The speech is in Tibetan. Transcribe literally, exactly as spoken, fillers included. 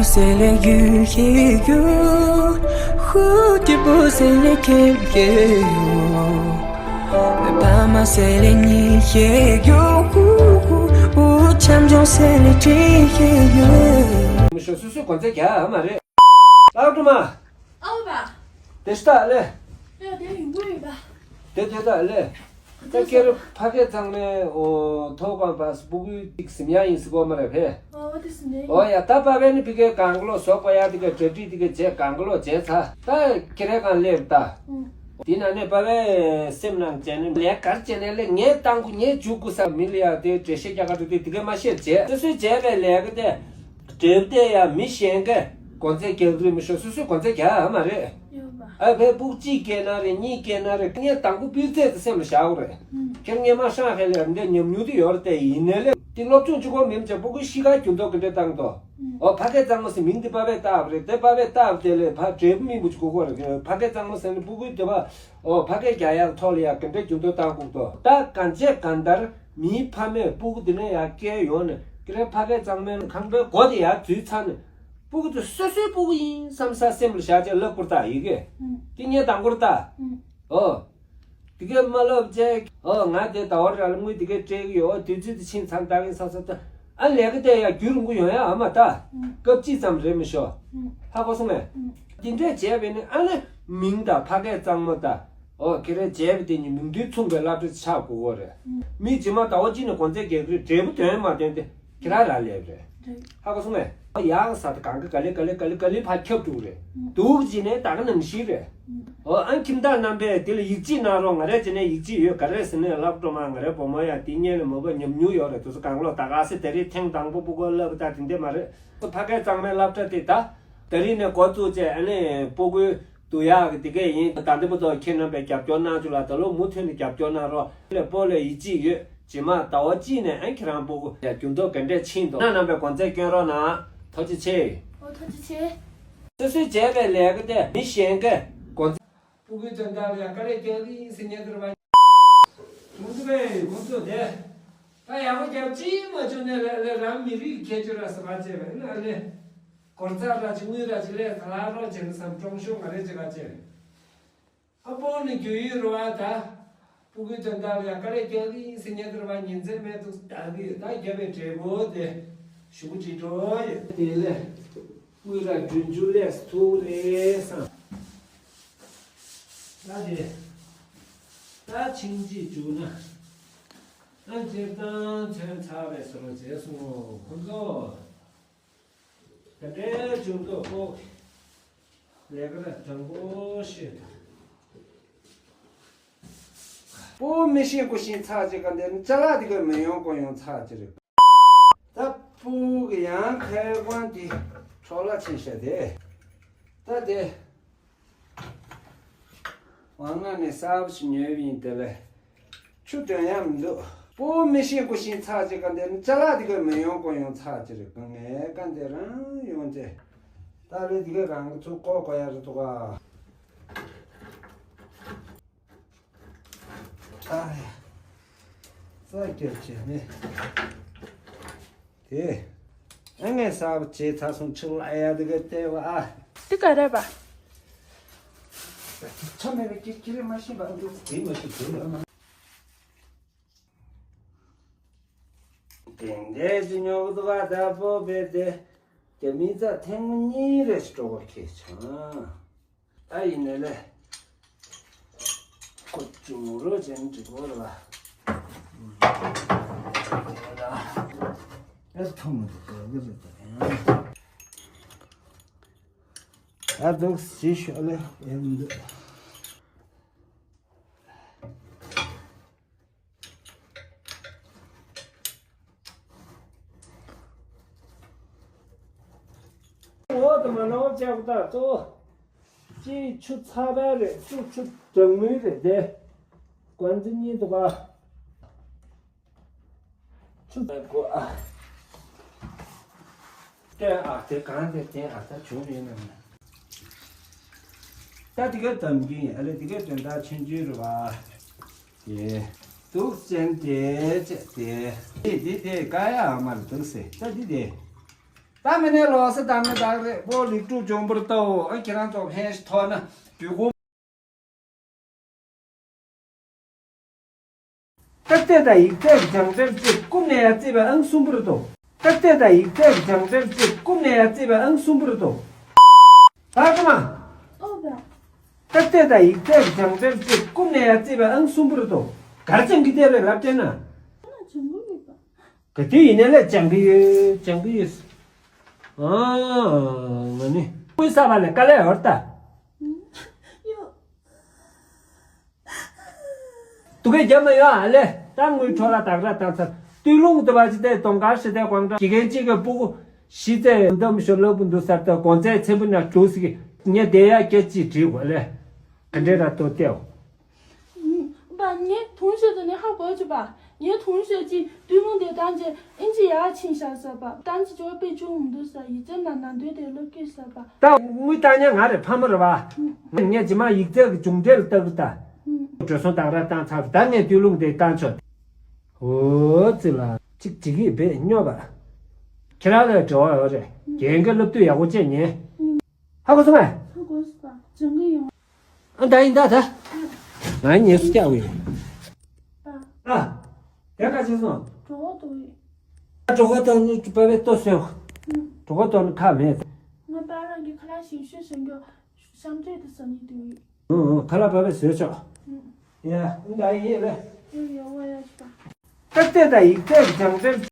C'est les yeux qui gueulent, 蝴蝶不 c'est les quêtes. 爸妈 c'est les nids qui gueulent, 我 champion c'est les triers. མི་ཤོ་སུ་སུ་གོན་ཚེ་རྒྱ་ཨ་མ་རེད། ཨ་ཀྲུ་མ། ཨོ་བ། དེ་ཤ་ལེ། ཡ་དེ་ཡིན་པོ་ཡིན་པ། དེ་དེ་ད་ལེ། ད་ཀེ་རུ་ཕ་སྐད་ཚང་མའི་འོ་ཐོག་ཁང་པ་སྤུ་གུའི་ཏིག་སིམ་ཡ་ཡིན་སི་གོ་མ་རེད་ཕེ། ཨོ་དེ་སི་ནེ། ཨོ་ཡ་ད་པ་བས་ནི་ཕི་ཀའི་གང་ག་ལོ་ཟོག་པ་ཡ་དི་ཀའི་གྲ་སྒྲིག་དི་ཀའི་བྱས་གང་ག་ལོ་བྱས་ཚ་ད་ཁྱེད་རའི་གང་སླེབས་ད། དེ་ན་ནི་པ་བས་སེམས་ནང་བྱས་ནི་ལས་གར་བྱས་ནས་ལས་ངས་བཏང་གུ་ངས་འཇུག་གུ་ས་མི་ལ་ཡ་དེ་འགྲེལ་བཤད་རྒྱག་ག་འགྲོ་དུས་དི་ཀའི་མ་ཤེས་བྱས་སོ་སོས་བྱས་པའི་ལས་ཀ་དེ། གྲེབ་དེ་ཡང་མི་གཞན་གྱི་གོ་ཚད་རྒྱག་རེས་མི་ཤོར་སོ་སོའི་གོ་ཚད་རྒྱག་ཨ་མ་རེད། ཡོད་པ། ཨ་ཕའི་སྤུག་གཅིག་སྐྱེས་ན་རེད་གཉིས་སྐྱེས་ན་རེད་ངས་དང་པོ་སྤུས་ཚད་དེ་སེམས་ལ་བཞག་དགོས་རེད། ཁྱེད་ངས་མ་ཧྲང་ཧེ་ལས་འདི་ཉམས་མྱོང་དེ་ཡོད་རེད་དེ་ཡིན་ནའི་ལས་དེ་སློབ་སྦྱོང་གཅིག་པོ་མིན་བྱས་སྤུ་གུའི་གཤིས་ཀ་འགྱུར་ལྡོག་གི་འདྲ་བཏང་དོ། ཨོ་ཕ་སྐད་གཙང་མ་ཟེར་མིང་དེ་པ་ཕས་བཏགས་པ་རེད་དེ་པ་ཕས་བཏགས་པ་དེ་ལས་ཕ་འབྲས་བུ་མིན་པོ་ཅིག་དགོས་ཀྱི་རེད་ཕ་སྐད་གཙང་མ་ཟེར་ནས་སྤུ་གུའི་དེ་པ། ཨོ་ཕ་སྐད་རྒྱག་ཡག་ཐོག་ལ་ཡ་ག་འདྲ་འགྱུར་ལྡོག་བཏང་དགོས་དོ། ད་གང་བྱས་གང་ལྟར་མིའི་ཕ་མས་སྤུ་གུ་དེ་ནས་ཡ་སྐྱེལ་ཡོང་ནས་ཀི་རེ་ཕ་སྐད་གཙང་མའི་ཁང་པའི་སྒོ་དེ་ཡ་འཛུལ་ཚར་ནས་སྤུ་གུ་དེ་སོ་སོའི་སྤུ་གུ་ཡིན་བསམ་ས་སེམས་ལ་བཞག་བྱས་ལབ་དགོས་ད་ཡི་གེ་དེ་ངས་དང་པོར་ད། ཨོ། དེ་གས་མ་ལབ་བྱས་ཨོ་ང་དེ་ཟླ་བ་ར་ལ་དངུལ་དེ་གས་སྤྲད་གི་ཡོད་ཨོ་དུས་ཚོད་དེ་ཕྱིན་ཚར་ད་གིན་བསམ་ས་ད་ཨ་ལས་ཀ་དེ་ཡ་རྒྱུན་རིང་པོ་ཡོང་ཡ་ཨ་མ་ད། སྐབས་གཅིག་ཙམ་རེད་མི་ཤོ། ཧ་གོ་སོང་ངས། འདི་འདྲས་བྱས་པས་ནི་ཨ་ནི་མིང་དང་ཕ་སྐད་གཙང་མ་དང་། ཨོ་ཁེ་རེ་བྱས་པ་དེ་ཉིད་མིང་དོན་མཚུངས་པའི་སློབ་གྲྭ་ཆགས་དགོས་ཀྱི་རེད། མི་རྗེས་མ་ཟླ་བ་གཅིག་ནས་གོ་ཚད་རྒྱག་གི་རེད་འབྲས་བུ་དོན་མ་དོན་ཏེ་ཁྱེད་རང་རང་ལས་རེད། ཧ་གོ་སོང་ངས། ཨོ་ཡག་ས་དེ་གང་གི་ག་ལེ་ག་ལེ་ག་ལེ་ག་ལེ་ཕར་ཁྱབ་འགྲོ་གི་རེད། སྡུག་ཅིག་ནས་ད་ག་ནང་བཞིན་རེད། ཨོ་ཨ་ཁྱིམ་བདག་རྣམ་པས་དེ་ལ་ཡིད་ཆེས་གནང་རོགས། ང་རས་བྱས་ནས་ཡིད་ཆེས་ཡོད་ག་རེ་ཟེར་ནས་སློབ་གྲོགས་མ་ང་རའི་བུ་མོ་ཡང་དེ་སྔོན་ལ་མོ་པ་ཉམས་མྱོང་ཡོད་རེད། དུ་སུ་གང་ལོ་ད་ག་སེ་དེ་རིང་ཐེངས་དང་པོ་སྤུ་གུ་བསླབ་ད་དེ་འདྲས་མ་རེད། ཕ་སྐད་གཙང་མའི་སློབ་གྲྭ་དེ་ད། དེ་རིང་ནས་འགོ་བཙུགས་བྱས་ཨ་ནི་སྤུ་གུའི་བསྡུ་ཡག་གི་དེ་གས་ཡིན། ད་འདི་བུ་ཚོ་ཁྱེད་རྣམ་པས་རྒྱབ་སྐྱོར་གནང་བྱུང་ལ་ད་ལོ་མུ་མཐུད་ནས་རྒྱབ་སྐྱོར་གནང་རོགས། ལས་སྤོ་ལས་ཡིད་ཆེས་ཡོད། རྗེས་མ་ཟླ་བ་གཅིག་ནས་ཨ་ཁྱེད་རང་སྤུ་གུ་ཡ་རྒྱུ་མཚན་ག་འདྲས་ཕྱིན་འདུག་ན་རྣམ་པས་གོ་ཚད་སྐྱོན་རོགས་གནང་། ཐུགས་རྗེ་ཆེ། ཨོ་ཐུགས་རྗེ་ཆེ། སོ་སོས་བྱས་པའི་ལས་ཀ་དེ་མི་གཞན་གྱི་གོ་ཚད། སྤུ་གུའི་དོན་དག་ལ་ཡང་དཀའ་ལས་རྒྱག་གི་ཡིན་ཟེར་ཉན་དུ་ར་བ། ཁོང་ཚོ་བས་ཁོང་ཚོ་དེ། ད་ཡག་པོ་རྒྱབ་ཅིག་མ་བྱུང་ནས་ལ་ལ་རང་མི་རིགས་ཁྱད་ཆོས་ར་ཟེར་བ་བྱས་པས་ན་ལས། གོར་ཚ་ར་ཅིག་དངུལ་ར་ཅིག་ལས་ད་ལ་རོགས་བྱས་ན་བསམ་ཀྲོང་ཤོ་ང་རེ་ཅིག་ག་བྱས། ཨ་པོ་ནི་རྒྱུ་ཡུལ་རུ་བ་ད། སྤུ་གུའི་དོན་དག་ལ་ཡང་དཀའ་ལས་རྒྱག་གི་ཡིན་ཟེར་ཉན་དུ་ར་བ་ཉིན་མཚན་མེད་དུ་ལྟ་གི་ཡོད། ད་རྒྱབ་པའི་འབྲས་བུ་དེ་ཞུ་གི་ཅིག་འགྲོ་ཡོད། དེ་ལས་དངུལ་ར་རྒྱུན་འཇུ་ལས་ཐུག་རེད་བསམ། ད་དེ་ད་ཕྱིན་ཅི་འཇུག་ན་ཨ་སྤྱིར་བཏང་ཚོན་ཚར་བས་སོ་རོ་བྱས་སོང་ཁོ་ཚོ། དེ་འདྲའི་འཇུག་ཏོ་ཨོ། ལས་ཀ་ལ་དྲང་པོ་ཤོད་དང་། སྤོ་མི་ཤེས་དགོས་ཤིང་ཚགས་ཅིག་ག་འདིར་ཅ་ལག་དེ་ག་མི་ཡོང་དགོས་ཡོང་ཚགས་ཅིག་རེད། ད་སྤུ་གི་ཡང་ཁའི་དབང་དེ་འཕྲོ་བརླག་ཕྱིན་ཤག་དེ། ད་དེ། ཝང་ང་ནས་གསར་པ་ཞིག་ཉོས་པ་ཡིན་དེ་ལས། ཆུ་འདོན་ཡག་མི་འདུག་སྤོ་མི་ཤེས་དགོས་ཤིང་ཚགས་ཅིག་ག་འདིར་ཅ་ལག་དེ་ག་མི་ཡོང་དགོས་ཡོང་ཚགས་ཅིག་རེད་ག་ངའི་ག་འདི་རང་ཡོང་ཅེ། ད་རེད་དེ་ག་རང་གི་ཚུར་བཀོག་དགོས་ཡག་རེད་འདུག་ག་ཨ་ཡ། ས་རྒྱབ་བྱས་ནས། དེ། ཨ་ངས་གསར་པ་བྱས་ཚར་སོང་ཕྱི་ལ་ཡ་དེ་ག་བལྟས་པ་ཨ། དེ་ག་རེད་པ། ཆ་མེད་པའི་སྐྱིད་སྐྱིད་མ་ཤེས་པ་ཨ་འདུག་དེ་མ་ཤེས་དེ་ལ་ཨ་མ། དེ་འདྲས་ཀྱི་ཉོ་གི་འདུག་ག་ད་སྤོ་བས་དེ། དེ་མི་ཚ་ཐེངས་གཉིས་རེ་ཞིག་སྤྲོ་བ་ཁེལ་བྱུང་། ད་ཡིན་ནའི་ལས། ཁོ་ཅུང་རོ་ཅན་འགྲིག་གོ་ར། ཨེ་ཐོང་མི་འདུག་ག་གི་རེད་ད། ཨ་འདུག་སི་ཤོ་ལེ་ཨེ་འདུག་འོ་དེ་མ་ནོར་ཅག་ད་ཏོ། ཅི་ཆུ་ཚ་བ་རེད་ཆུ་ཆུ་གྲང་མོའི་རེད་དེ། གོན་ཚི་གཉིས་འདུག་ག་ཆུ་ཚ་གོ་ཨ། ཏེ་ཨ་ཏེ་གང་ཏེ་ཏེ་ཨ་ད་བྱུང་ཡོད་ན་མ། ད་དེ་ག་དམ་རྒྱུན་ཡིན་ཨ་ལེ་དེ་ག་དོན་དག་ཆུང་ཆུང་རེད་བ། དེ། དུག་ཅན་དེ་ཅེ་དེ། དེ་དེ་དེ་ཀ་ཡ་ཨ་མར་དུག་སེ་ད་དེ་དེ། ད་མི་ནས་ལོ་སི་དང་ནི་དག་རེད་པོ། ལིག་ཀྲུག་འཇོང་པུར་ལྟ་བུ། ཨ་ཁྱེད་རང་ཚོ་ཕན་ཞིག་ཐོག་ན་དུས་གོ། ཏག་ཏག་དང་ཡིག་ཚད་ཀྱི་སྦྱང་འབྲེལ་བཅས་ཀུན་ནས་ཡང་བརྩིས་པའི་ཨང་གསུམ་པོ་རེད་དོ། ཏག་ཏག་དང་ཡིག་ཚད་ཀྱི་སྦྱང་འབྲེལ་བཅས་ཀུན་ནས་ཡང་བརྩིས་པའི་ཨང་གསུམ་པོ་རེད་དོ། ད་ཀ་མ། ཨོ་བ། ཏག་ཏག་དང་ཡིག་ཚད་ཀྱི་སྦྱང་འབྲེལ་བཅས་ཀུན་ནས་ཡང་བརྩིས་པའི་ཨང་གསུམ་པོ་རེད་དོ། གར་སྦྱང་གི་དེ་རེད་ལབ་དྲན་ན། ཁོ་ན་སྦྱང་གི་ཡོད་པ། ག་དུས་ཡིན་ནའི་ལས་སྦྱང་གི་ཡོད། སྦྱང་གི་ཡོད། ཨ། ང་ནི་དངུལ་གསར་པ་ལས་དཀའ་ལས་ཡོད་ད། ཡོད། སྡུག་སྐད་རྒྱབ་མ་ཡོང་ཨ་ལས། ད་དངུལ་འཕྲོ་བརླག་དག་ར་བཏང་ཚར། སྟོད་ལུང་དུ་བ་ཅི་ཏེ་གདོང་དཀར་ཞི་བདེ་དགོང་གྲངས་དགེ་རྒན་གཅིག་གི་སྤུ་གུ་གཞི་རྩའི་འདམ་ཤོ་ལབ་པོ་འདུག་སར་ད་དགོང་ཚད་ཚེ་འབུ་ན་འབྲུག་སི་གི་ངས་བསྡད་ཡ་སྐད་ཅིག་བྲིས་གོ་ལས། ག་འདྲེ་ར་ཏོ་ཏེའོ། པ་ངའི་དུང་ཤོས་དེ་ནི་ཧ་གོ་ཅི་པ། ངའི་དུང་ཤོས་ཀྱི་སྟོད་ལུང་དེ་བཏང་རྗེས་ཨིན་ཇི་ཡར་ཕྱིན་བཞག་ཟེར་པ། བཏང་རྗེས་ཇོ་པེ་ཅུང་མི་འདུག་ཟེར། ཡིག་ཚད་ན་ན་འདོད་དེ་སློབ་ཀྱི་ཟེར་པ། ད་དངུལ་བཏང་ཉག་ང་རེ་ཕ་མ་རེ་བ། ངས་རྗེས་མ་ཡིག་ཚད་ཀྱི་འཇུག་འབྲས་ལ་ལྟ་གི་ད། འགྲོ་སོང་དང་ར་བཏང་ཚར་ད་ངས་སྟོད་ལུང་དེ་བཏང་ཆོག་འོ་ཙི་ལ་གཅིག་བྱེད་ཀྱི་བས་སྨྱོ་བ། ཁྱེད་རང་ལ་འབྲེལ་བ་ཡོད་རེད། རྒན་གྱི་སློབ་དུས་ཡག་པོ་བྱས་ཉན། ཧ་གོ་སོང་ངས། ཧ་གོ་སོང་པ། སྦྱང་གི་ཡོང་། ཨ་ད་ཡིན་ད་ད། ང་ཉེས་སུ་སྐྱག་ཡོད། ཨ། དེ་ག་ཅི་སོང་། གྲོད་ཁོག་ལྟོགས་ཡོད། གྲོད་ཁོག་ལྟོགས་ནི་པ་པའི་ལྟོ་ཟོས། གྲོད་ཁོག་ལྟོགས་ནི་ཁ་མེད། ང་པ་རང་གི་ཁ་ལག་ཞིམ་ཤོས་ཟ་རྒྱུ་ཤམ་ཏྲེ་དུ་ཟ་ནི་དུ་ཡོད། ཨུ་ཨུ་ཁ་ལག་པ་པའི་ཟོས་ཆོག་ཡ་ཨུ་ད་ཡིན་ལེ། ཡོད་ཡོད་ཝ་ཡ་ཤ། ཏག་ཏག་དང་ཡིག་ཚད་སྦྱང་འབྲེལ།